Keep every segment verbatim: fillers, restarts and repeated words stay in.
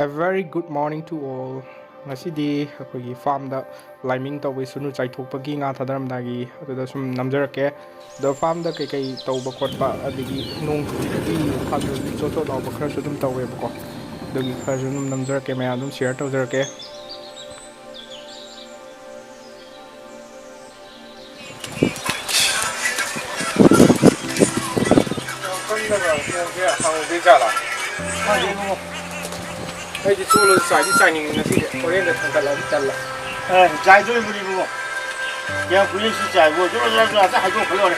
A very good morning to all. ꯉꯁꯤꯗꯤ ꯑꯩꯈꯣꯏꯒꯤ farmꯗ ꯂꯥꯏꯃꯤꯡ ꯇꯧꯕꯒꯤ ꯁꯨꯅꯨ ꯆꯥꯏꯊꯣꯛꯄꯒꯤ ꯉꯥ ꯊꯥꯗꯔꯝꯗꯥꯏꯒꯤ ꯑꯗꯨꯗ ꯁꯨꯝ ꯅꯝꯖꯔꯛꯀꯦ꯫ ꯑꯗꯣ farmꯗ ꯀꯩꯀꯩ ꯇꯧꯕ ꯈꯣꯠꯄ, ꯑꯗꯒꯤ ꯅꯣꯡ ꯆꯨꯕꯒꯤ farmꯗꯗꯤ ꯆꯣꯠ ꯆꯣꯠ ꯂꯥꯎꯕ ꯈꯔꯁꯨ ꯑꯗꯨꯝ ꯇꯧꯋꯦꯕꯀꯣ꯫ ꯑꯗꯨꯒꯤ ꯈꯔꯁꯨ ꯑꯗꯨꯝ ꯅꯝꯖꯔꯛꯀꯦ, ꯃꯌꯥꯝ ꯑꯗꯨꯝ share ꯇꯧꯖꯔꯛꯀꯦ꯫ ꯀꯟꯗꯕ ꯈꯣꯡꯁꯦ ꯍꯥꯡꯗꯣꯏ ꯖꯥꯠꯂꯥ? ꯈꯪꯗꯦ ꯏꯕꯨꯡꯉꯣ꯫ ꯑꯩꯗꯤ ꯆꯣꯠꯂꯁꯨ ꯆꯥꯏꯗꯤ ꯆꯥꯏꯅꯤꯡꯉꯤ ꯉꯁꯤꯗꯤ꯫ ꯍꯣꯔꯦꯟꯗ ꯊꯥꯡꯒꯠꯂꯛꯑꯗꯤ ꯇꯜꯂꯦ꯫ ꯑꯦ, ꯆꯥꯏꯗꯣꯔꯤꯕꯅꯤ ꯏꯕꯨꯡꯉꯣ꯫ ꯀꯌꯥꯝ ꯀꯨꯏꯅ ꯁꯤ ꯆꯥꯏꯕꯣ? ꯖꯣꯔ ꯖꯣꯔ ꯖꯣꯔ ꯍꯦꯛꯇ ꯍꯥꯏꯗꯣꯛꯈ꯭ꯔ ꯂꯣꯏꯔꯦ꯫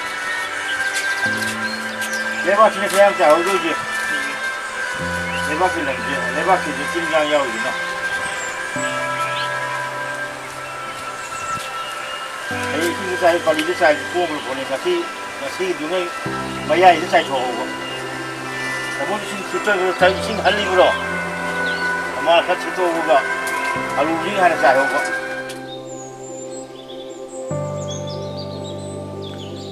ꯂꯩꯕꯥꯛꯁꯤꯅ ꯈꯔ ꯌꯥꯝ ꯆꯥꯏꯍꯧꯗꯣꯏꯁꯦ꯫ ꯂꯩꯕꯥꯛꯀꯤ ꯂꯝꯁꯦ, ꯂꯩꯕꯥꯛꯀꯤꯁꯦ ꯇꯤꯟ ꯀꯥꯡ ꯌꯥꯎꯔꯤꯗꯅ꯫ ꯍꯌꯦꯡ ꯏꯁꯤꯡꯗ ꯆꯥꯏ, ꯄꯥꯂꯤꯗ ꯆꯥꯏꯕꯗꯤ ꯀꯣꯝꯈ꯭ꯔ ꯄꯣꯠꯅꯤ꯫ ꯉꯁꯤ, ꯉꯁꯤꯒꯤꯗꯨꯅ ꯃꯌꯥꯏꯗ ꯆꯥꯏꯊꯣꯛꯍꯧꯕ꯫ ꯇꯥꯃꯣ, ꯏꯁꯤꯡ ꯐꯤꯜꯇꯔꯗ ꯆꯥꯏ, ꯏꯁꯤꯡ ꯍꯜꯂꯤꯕ꯭ꯔꯣ? ꯃꯃꯥ ꯈꯔ ꯁꯤꯠꯇꯣꯛꯑꯒ ꯑꯂꯨꯁꯤ ꯍꯥꯟꯅ ꯆꯥꯏꯍꯧꯕ꯫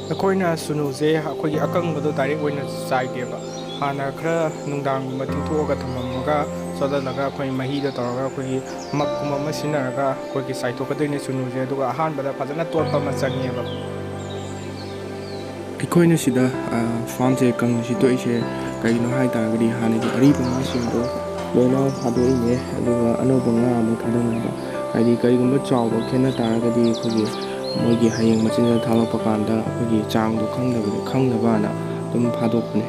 ꯑꯩꯈꯣꯏꯅ ꯁꯨꯅꯨꯁꯦ ꯑꯩꯈꯣꯏꯒꯤ ꯑꯀꯪꯕꯗꯣ direct ꯑꯣꯏꯅ ꯆꯥꯏꯗꯦꯕ꯫ ꯍꯥꯟꯅ ꯈꯔ ꯅꯨꯡꯗꯥꯡꯒꯨꯝꯕ ꯇꯤꯡꯊꯣꯛꯑꯒ ꯊꯝꯃꯝꯃꯒ, ꯆꯣꯠꯍꯜꯂꯒ ꯑꯩꯈꯣꯏ ꯃꯍꯤꯗꯣ ꯇꯧꯔꯒ ꯑꯩꯈꯣꯏꯒꯤ mugꯀꯨꯝꯕ ꯑꯃ ꯁꯤꯖꯤꯟꯅꯔꯒ ꯑꯩꯈꯣꯏꯒꯤ ꯆꯥꯏꯊꯣꯛꯀꯗꯣꯏꯅꯦ ꯁꯨꯅꯨꯁꯦ꯫ ꯑꯗꯨꯒ ꯑꯍꯥꯟꯕꯗ ꯐꯖꯅ ꯇꯣꯠꯄ ꯑꯃ ꯆꯪꯉꯦꯕ꯫ ꯑꯩꯈꯣꯏꯅ ꯁꯤꯗ, ꯑ, farmꯁꯦ ꯀꯪꯅ ꯁꯤꯠꯇꯣꯛꯏꯁꯦ ꯀꯩꯒꯤꯅꯣ ꯍꯥꯏ ꯇꯥꯔꯒꯗꯤ, ꯍꯥꯟꯅꯒꯤ ꯑꯔꯤꯕ ꯉꯥꯁꯤꯡꯗꯣ ꯂꯣꯏꯅ ꯊꯥꯗꯣꯛꯏꯅꯦ, ꯑꯗꯨꯒ ꯑꯅꯧꯕ ꯉꯥ ꯑꯃꯨꯛ ꯊꯥꯗꯅꯕ꯫ ꯍꯥꯏꯗꯤ ꯀꯔꯤꯒꯨꯝꯕ ꯆꯥꯎꯕ ꯈꯦꯠꯅ ꯇꯥꯔꯒꯗꯤ ꯑꯩꯈꯣꯏꯒꯤ ꯃꯣꯏꯒꯤ ꯍꯌꯦꯡ ꯃꯆꯤꯟꯖꯥꯛ ꯊꯥꯛꯂꯛꯄ ꯀꯥꯟꯗ ꯑꯩꯈꯣꯏꯒꯤ ꯆꯥꯡꯗꯣ ꯈꯪꯗꯕꯗ, ꯈꯪꯅꯕꯅ ꯑꯗꯨꯝ ꯐꯥꯗꯣꯛꯄꯅꯦ꯫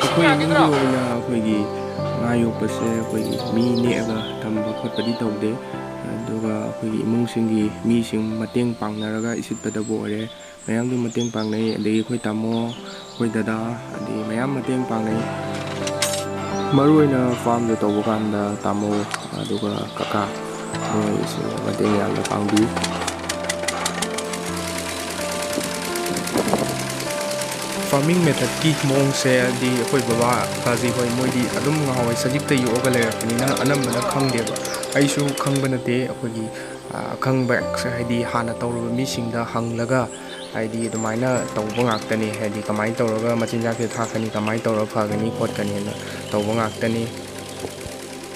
ꯑꯩꯈꯣꯏ ꯏꯃꯨꯡꯒꯤ ꯑꯣꯏꯅ ꯑꯩꯈꯣꯏꯒꯤ ꯉꯥ ꯌꯣꯛꯄꯁꯦ ꯑꯩꯈꯣꯏꯒꯤ ꯃꯤ ꯅꯦꯛꯑꯒ ꯊꯝꯕ ꯈꯣꯠꯄꯗꯤ ꯇꯧꯗꯦ꯫ ꯑꯗꯨꯒ ꯑꯩꯈꯣꯏꯒꯤ ꯏꯃꯨꯡꯁꯤꯡꯒꯤ ꯃꯤꯁꯤꯡ ꯃꯇꯦꯡ ꯄꯥꯡꯅꯔꯒ ꯏꯁꯤꯠꯄꯗꯕꯨ ꯑꯣꯏꯔꯦ, ꯃꯌꯥꯝꯗꯨ ꯃꯇꯦꯡ ꯄꯥꯡꯅꯩ꯫ ꯑꯗꯒꯤ ꯑꯩꯈꯣꯏ ꯇꯥꯃꯣ, ꯑꯩꯈꯣꯏ ꯗꯗꯥ, ꯑꯗꯒꯤ ꯃꯌꯥꯝ ꯃꯇꯦꯡ ꯄꯥꯡꯅꯩ꯫ ꯃꯔꯨꯑꯣꯏꯅ farmꯗ ꯇꯧꯕ ꯀꯥꯟꯗ ꯇꯥꯃꯣ, ꯑꯗꯨꯒ ꯀꯀꯥ, ꯃꯣꯏꯁꯤꯡꯅ ꯃꯇꯦꯡ ꯌꯥꯝꯅ ꯄꯥꯡꯕꯤ꯫ Farming methodꯀꯤ ꯃꯑꯣꯡꯁꯦ ꯍꯥꯏꯗꯤ ꯑꯩꯈꯣꯏ ꯕꯕꯥ, ꯕꯥꯖꯤ ꯍꯣꯏ ꯃꯣꯏꯗꯤ ꯑꯗꯨꯝ ꯉꯍꯥꯟꯋꯥꯏ ꯁꯖꯤꯛꯇ ꯌꯣꯛꯑꯒ ꯂꯩꯔꯛꯄꯅꯤꯅ ꯑꯅꯝꯕꯅ ꯈꯪꯗꯦꯕ꯫ ꯑꯩꯁꯨ ꯈꯪꯕ ꯅꯠꯇꯦ꯫ ꯑꯩꯈꯣꯏꯒꯤ, ꯑꯈꯪꯕ ex-, ꯍꯥꯏꯗꯤ ꯍꯥꯟꯅ ꯇꯧꯔꯕ ꯃꯤꯁꯤꯡꯗ ꯍꯪꯂꯒ, ꯍꯥꯏꯗꯤ ꯑꯗꯨꯃꯥꯏꯅ ꯇꯧꯕ ꯉꯥꯛꯇꯅꯤ꯫ ꯍꯥꯏꯗꯤ ꯀꯃꯥꯏꯅ ꯇꯧꯔꯒ ꯃꯆꯤꯟꯖꯥꯛꯁꯦ ꯊꯥꯛꯀꯅꯤ, ꯀꯃꯥꯏꯅ ꯇꯧꯔꯒ ꯐꯒꯅꯤ ꯈꯣꯠꯀꯅꯤ ꯍꯥꯏꯅ ꯇꯧꯕ ꯉꯥꯛꯇꯅꯤ꯫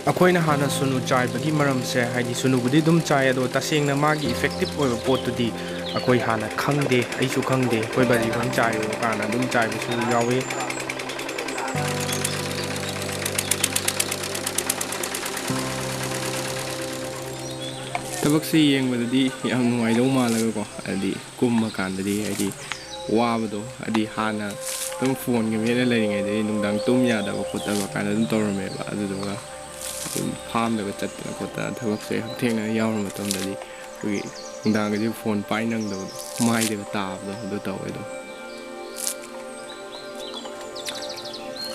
ꯑꯩꯈꯣꯏꯅ ꯍꯥꯟꯅ ꯁꯨꯅꯨ ꯆꯥꯏꯕꯒꯤ ꯃꯔꯝꯁꯦ, ꯍꯥꯏꯗꯤ ꯁꯨꯅꯨꯕꯨꯗꯤ ꯑꯗꯨꯝ ꯆꯥꯏ, ꯑꯗꯣ ꯇꯁꯦꯡꯅ ꯃꯥꯒꯤ effective ꯑꯣꯏꯕ ꯄꯣꯠꯇꯨꯗꯤ ꯑꯩꯈꯣꯏ ꯍꯥꯟꯅ ꯈꯪꯗꯦ, ꯑꯩꯁꯨ ꯈꯪꯗꯦ, ꯑꯩꯈꯣꯏ ꯕꯥꯖꯤ ꯈꯪ ꯆꯥꯏꯌꯣ ꯀꯥꯟꯅ ꯑꯗꯨꯝ ꯆꯥꯏꯕꯁꯨ ꯌꯥꯎꯏ꯫ ꯊꯕꯛꯁꯦ ꯌꯦꯡꯕꯗꯗꯤ ꯌꯥꯝ ꯅꯨꯡꯉꯥꯏꯗꯧ ꯃꯥꯜꯂꯒꯀꯣ, ꯍꯥꯏꯗꯤ ꯀꯨꯝꯃ ꯀꯥꯟꯗꯗꯤ ꯍꯥꯏꯗꯤ ꯋꯥꯕꯗꯣ, ꯍꯥꯏꯗꯤ ꯍꯥꯟꯅ ꯑꯗꯨꯝ ꯐꯣꯟꯒ ꯃꯦꯠꯂ ꯂꯩꯔꯤꯉꯩꯗꯗꯤ ꯅꯨꯡꯗꯥꯡ ꯇꯨꯝ ꯌꯥꯗꯕ ꯈꯣꯠꯇꯕ ꯀꯥꯏꯅ ꯑꯗꯨꯝ ꯇꯧꯔꯝꯃꯦꯕ꯫ ꯑꯗꯨꯗꯨꯒ ꯑꯗꯨꯝ ꯐꯥꯝꯗꯒ ꯆꯠꯇꯅ ꯈꯣꯠꯇꯅ ꯊꯕꯛꯁꯦ ꯍꯛꯊꯦꯡꯅꯅ ꯌꯥꯎꯔ ꯃꯇꯝꯗꯗꯤ ꯑꯩꯈꯣꯏꯒꯤ ꯅꯨꯡꯗꯥꯡꯒꯗꯤ ꯐꯣꯟ ꯄꯥꯏ ꯅꯪꯗꯕꯗꯣ, ꯃꯥꯏꯗꯒ ꯇꯥꯕꯗꯣ ꯑꯗꯨ ꯇꯧꯋꯦ ꯑꯗꯨꯝ꯫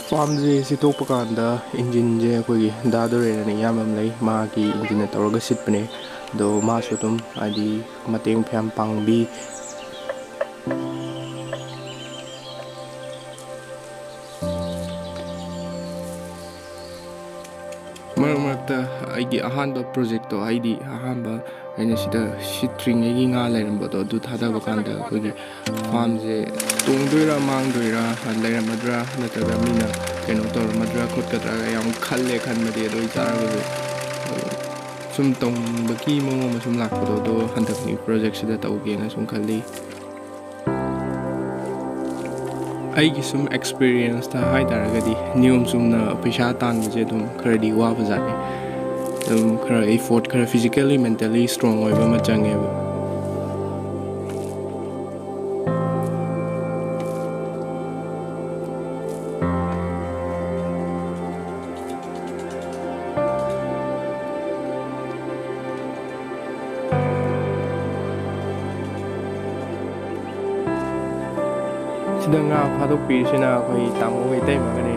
ꯐꯥꯝꯁꯦ ꯁꯤꯠꯇꯣꯛꯄ ꯀꯥꯟꯗ ꯏꯟꯖꯤꯟꯁꯦ ꯑꯩꯈꯣꯏꯒꯤ ꯗꯥ ꯗꯣꯔꯦꯟ ꯑꯅ ꯏꯌꯥꯝꯕ ꯑꯃ ꯂꯩ, ꯃꯥꯒꯤ ꯏꯟꯖꯤꯟꯅ ꯇꯧꯔꯒ ꯁꯤꯠꯄꯅꯦ꯫ ꯑꯗꯣ ꯃꯥꯁꯨ ꯑꯗꯨꯝ ꯍꯥꯏꯗꯤ ꯃꯇꯦꯡ ꯐꯌꯥꯝ ꯄꯥꯡꯕꯤ꯫ ꯃꯔꯛ ꯃꯔꯛꯇ ꯑꯩꯒꯤ ꯑꯍꯥꯟꯕ projectꯇꯣ, ꯍꯥꯏꯗꯤ ꯑꯍꯥꯟꯕ ꯑꯩꯅ ꯁꯤꯗ ꯁꯤꯠꯇ꯭ꯔꯤꯉꯩꯒꯤ ꯉꯥ ꯂꯩꯔꯝꯕꯗꯣ, ꯑꯗꯨ ꯊꯥꯗꯕ ꯀꯥꯟꯗ ꯑꯩꯈꯣꯏꯒꯤ ꯐꯥꯝꯁꯦ ꯇꯣꯡꯗꯣꯏꯔꯥ ꯃꯥꯡꯗꯣꯏꯔꯥ, ꯂꯩꯔꯝꯃꯗ꯭ꯔꯥ ꯅꯠꯇ꯭ꯔꯒ ꯃꯤꯅ ꯀꯩꯅꯣ ꯇꯧꯔꯝꯃꯗ꯭ꯔꯥ ꯈꯣꯠꯀꯗ꯭ꯔꯥ ꯌꯥꯝ ꯈꯜꯂꯦ꯫ ꯈꯟꯕꯗꯤ ꯑꯗꯨ ꯑꯣꯏꯇꯥꯔꯒꯁꯨ ꯁꯨꯝ ꯇꯧꯅꯤꯡꯕꯒꯤ ꯃꯑꯣꯡ ꯑꯃ ꯁꯨꯝ ꯂꯥꯛꯄꯗꯣ, ꯑꯗꯣ ꯍꯟꯗꯛꯀꯤ projectꯁꯤꯗ ꯇꯧꯒꯦꯅ ꯁꯨꯝ ꯈꯜꯂꯤ꯫ ꯑꯩꯒꯤ ꯁꯨꯝ experienceꯇ ꯍꯥꯏ ꯇꯥꯔꯒꯗꯤ, ꯅꯤꯌꯣꯝ ꯆꯨꯝꯅ ꯄꯩꯁꯥ ꯇꯥꯟꯕꯁꯦ ꯑꯗꯨꯝ ꯈꯔꯗꯤ ꯋꯥꯕ ꯖꯥꯠꯅꯤ꯫ ꯑꯗꯨꯝ ꯈꯔ effort, ꯈꯔ physically, mentally strong ꯑꯣꯏꯕ ꯑꯃ ꯆꯪꯉꯦꯕ꯫ ꯁꯤꯗ ꯉꯥ ꯐꯥꯗꯣꯛꯄꯤꯔꯤꯁꯤꯅ ꯑꯩꯈꯣꯏ ꯇꯥꯃꯣꯒ ꯏꯇꯩꯃꯒꯅꯤ꯫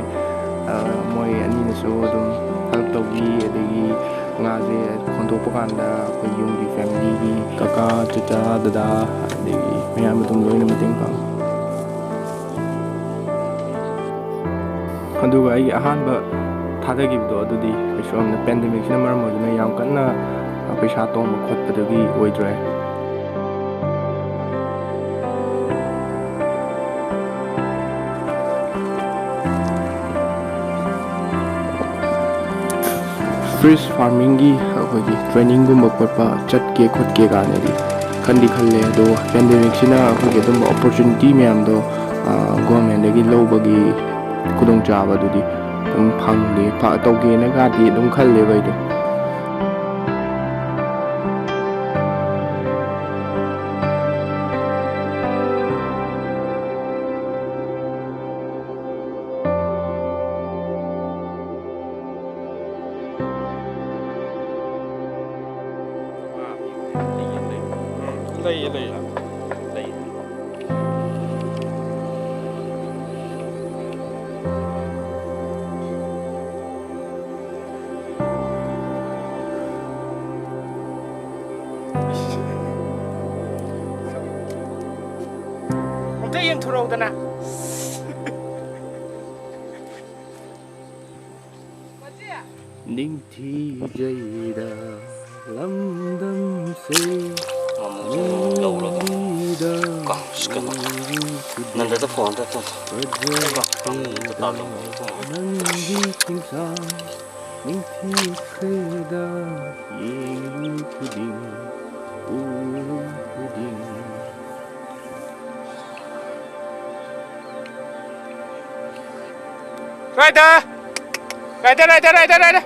ꯑ, ꯃꯣꯏ ꯑꯅꯤꯅꯁꯨ ꯑꯗꯨꯝ help ꯇꯧꯕꯤ, ꯑꯗꯒꯤ ꯉꯥꯁꯦ ꯈꯣꯟꯗꯣꯛꯄ ꯀꯥꯟꯗ ꯑꯩꯈꯣꯏ ꯌꯨꯝꯒꯤ familyꯒꯤ ꯀꯀꯥ, ꯆꯆꯥ, ꯗꯗꯥ, ꯑꯗꯒꯤ ꯃꯌꯥꯝ ꯑꯗꯨꯝ ꯂꯣꯏꯅ ꯃꯇꯦꯡ ꯄꯥꯡꯉꯤ꯫ ꯑꯗꯨꯒ ꯑꯩꯒꯤ ꯑꯍꯥꯟꯕ ꯊꯥꯗꯈꯤꯕꯗꯣ, ꯑꯗꯨꯗꯤ ꯀꯩꯁꯨ ꯌꯥꯝꯅ pandemicꯁꯤꯅ ꯃꯔꯝ ꯑꯣꯏꯗꯨꯅ ꯌꯥꯝ ꯀꯟꯅ, ꯑ, ꯄꯩꯁꯥ ꯇꯣꯡꯕ ꯈꯣꯠꯄꯗꯨꯒꯤ ꯑꯣꯏꯗ꯭ꯔꯦ꯫ ꯐꯤꯁ ꯐꯥꯔꯃꯤꯡꯒꯤ ꯑꯩꯈꯣꯏꯒꯤ ꯇ꯭ꯔꯦꯅꯤꯡꯒꯨꯝꯕ ꯈꯣꯠꯄ ꯆꯠꯀꯦ ꯈꯣꯠꯀꯦ ꯀꯥꯏꯅꯗꯤ ꯈꯟꯗꯤ ꯈꯜꯂꯦ, ꯑꯗꯣ ꯄꯦꯟꯗꯦꯃꯤꯛꯁꯤꯅ ꯑꯩꯈꯣꯏꯒꯤ ꯑꯗꯨꯝꯕ ꯑꯣꯄꯣꯔꯆꯨꯅꯤꯇꯤ ꯃꯌꯥꯝꯗꯣ ꯒꯣꯔꯃꯦꯟꯗꯒꯤ ꯂꯧꯕꯒꯤ ꯈꯨꯗꯣꯡꯆꯥꯕꯗꯨꯗꯤ ꯑꯗꯨꯝ ꯐꯪꯗꯦ꯫ ꯐ-, ꯇꯧꯒꯦꯅꯒꯗꯤ ꯑꯗꯨꯝ ꯈꯜꯂꯦꯕ ꯑꯩꯗꯣ꯫ ꯂꯩꯌꯦ, ꯂꯩꯌꯦ꯫ ꯂꯩꯌꯦ꯫ ꯑꯝꯇ ꯌꯦꯡꯊꯣꯔꯛꯎꯗꯅ꯫ ꯅꯤꯡꯊꯤꯖꯩꯗ ꯂꯝꯗꯝꯁꯦ꯫ ꯃꯃꯨꯁꯨ ꯂꯧꯔꯒ꯫ ꯅꯪꯒꯤꯗ ꯀꯥꯡꯁ-, ꯀꯩꯅꯣ, ꯎꯔꯨ ꯈꯨꯗꯤꯡ ꯅꯟꯗꯗ ꯐꯣꯟ ꯑꯝꯇ ꯇꯧ-, ꯐꯖꯈ꯭ꯔꯦꯗ ꯇꯥꯜꯂꯣ꯫ ꯅꯪꯒꯤ ꯆꯤꯡꯁꯥꯡ ꯅꯤꯡꯊꯤꯈ꯭ꯔꯦꯗ ꯌꯦꯡꯂꯨ ꯈꯨꯗꯤꯡ ꯎꯔꯨ ꯈꯨꯗꯤꯡ꯫ ꯔꯥꯏꯗ! ꯔꯥꯏꯗ, ꯔꯥꯏꯗ, ꯔꯥꯏꯗ, ꯔꯥꯏꯗ!